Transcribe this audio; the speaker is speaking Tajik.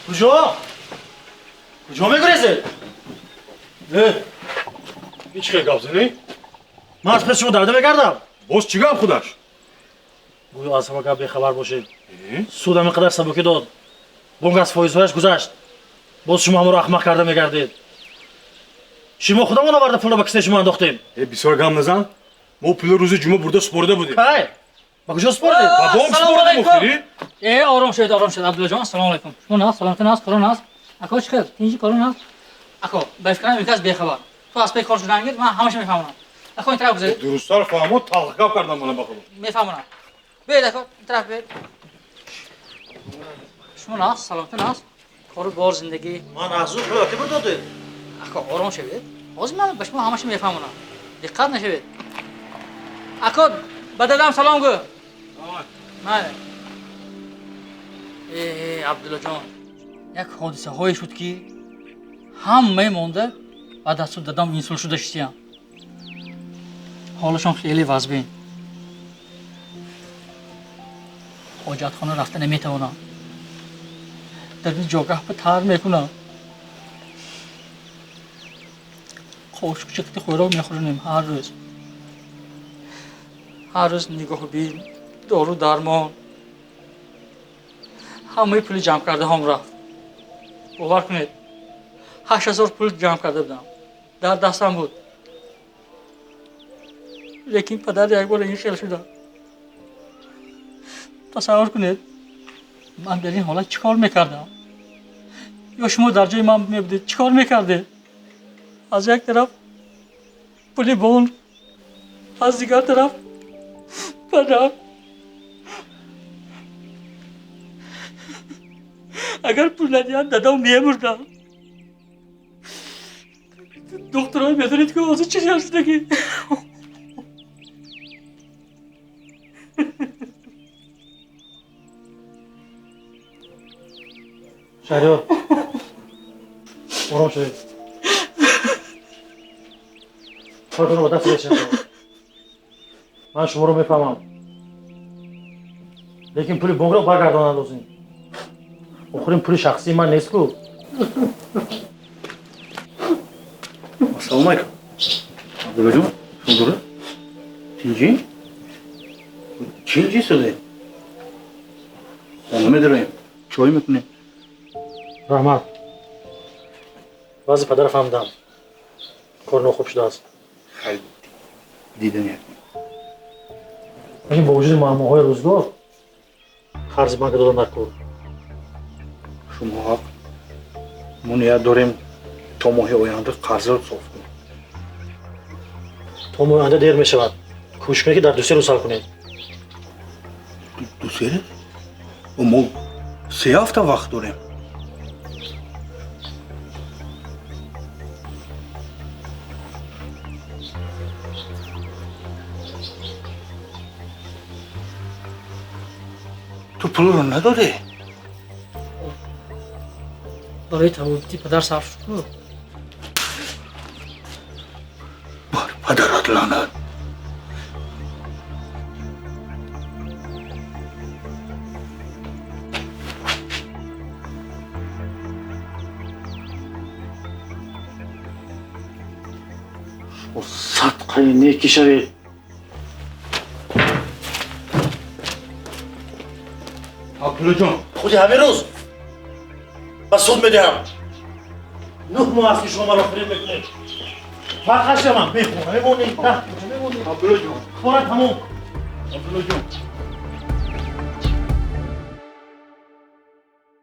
Куҷо? Куҷо мегурезед? Ин чӣ хел гап занӣ? Ман аз пеши шумо давида мегардам. Боз чӣ гап худаш? Гӯё аз ҳама гап бехабар бошед. Суд ҳамин қадар сабукӣ дод. Бонк аз фоизҳояш гузашт. Боз шумо ҳамаро аҳмақ карда мегардед. Шумо худамон оварда пулро ба кисаи шумо андохтем. Бисёр гап назан. Мо пулро рӯзи ҷумъа бурда супорида будем. Кай? Ба куҷо супоридед? Ба бонк супоридем охири. Ором шавед, ором шавед, Абдуллоҷон. Ассалому алайкум. Шумо нағз, саломатӣ нағз, корон нағз. Ако чӣ хел? Тинҷи корон нағз? Ако, ба фикрам ин кас бехабар. Ту аз пей кор шудангир, ман ҳамаша мефаҳмонам. Ако, ин тараф гузаред. Дурусттар фаҳмо, талх гап кардам мана ба худо. Мефаҳмонам. Биёед, ако, ин тараф биёед. Шумо нағз, саломатӣ нағз. Кору бор, зиндагӣ. Ман аз ӯ пул ки бурдодед? Ако, ором шавед. Ҳозир ман ба шумо ҳамаша мефаҳмонам. Диққат нашавед. Ако, ба дадам салом гӯ. Майли. Абдуллоҷон, як ҳодисаҳое шуд, ки ҳамаи монда баъд аз суд дадам инсулт шуда шистиям. Ҳолашон хеле вазбин. Ҳоҷатхона рафта наметавонам. Дар ин ҷогаҳ ба тар мекунам. Қошуқчиқти хӯрок мехӯронем ҳар рӯз. Ҳар рӯз нигоҳубин, дору дармон. Ҳамаи пули ҷамъ кардаҳом рафт. Бовар кунед, 8000 пул ҷамъ карда будам. Дар дастам буд. Лекин падар як бор ин хел шуда. Тасаввур кунед, ман дар ин ҳолат чӣ кор мекардам? Ё шумо дар ҷои ман мебудед, чӣ кор мекардед? Аз як тараф пули бонк, аз дигар тараф падар. Агар пул надиҳанд, дадам мемурдам. Духтурҳо медонед, ки ҳозир чӣ хел шудагӣ? Шаҳриёр, ором шавед. Кортонро ба даст решам. Ман шуморо мефаҳмам. Лекин пули бонкро баргардонанд лозим. Охир ин пули шахсии ман нест ку. Ассалому алайкум. Абдуллоҷон, шумо дуруст? Тинҷӣ? Чинҷӣ шуде? Хона медароем, чой мекунем. Раҳмат. Вазъи падара фаҳмидам. Кор нохуб шудааст. Хай, дидани. Лекин бо вуҷуди муаммоҳои рӯзгор қарзи банка додан дар кор. Шумо ҳақ. Мо ният дорем то моҳи оянда қарзро соф кунем. То моҳи оянда дер мешавад. Кӯшиш кунед, ки дар 2-3 рӯз ҳал кунед. 2-3 рӯз? Мо 3 ҳафта вақт дорем. Ту пулро надодӣ? Барои тавобити падар сарф шуд. Бар падарат лаънат. Шумо садқаи некӣ шавед. Абдуллоҷон, худи ҳамин рӯз ба суд медиҳам. 9 моҳ аст, ки шумо маро фиреб мекунед. Фарқаш ман бехона мемонед, куҷо мемонед? Абдуллоҷон, кора тамом. Абдуллоҷон.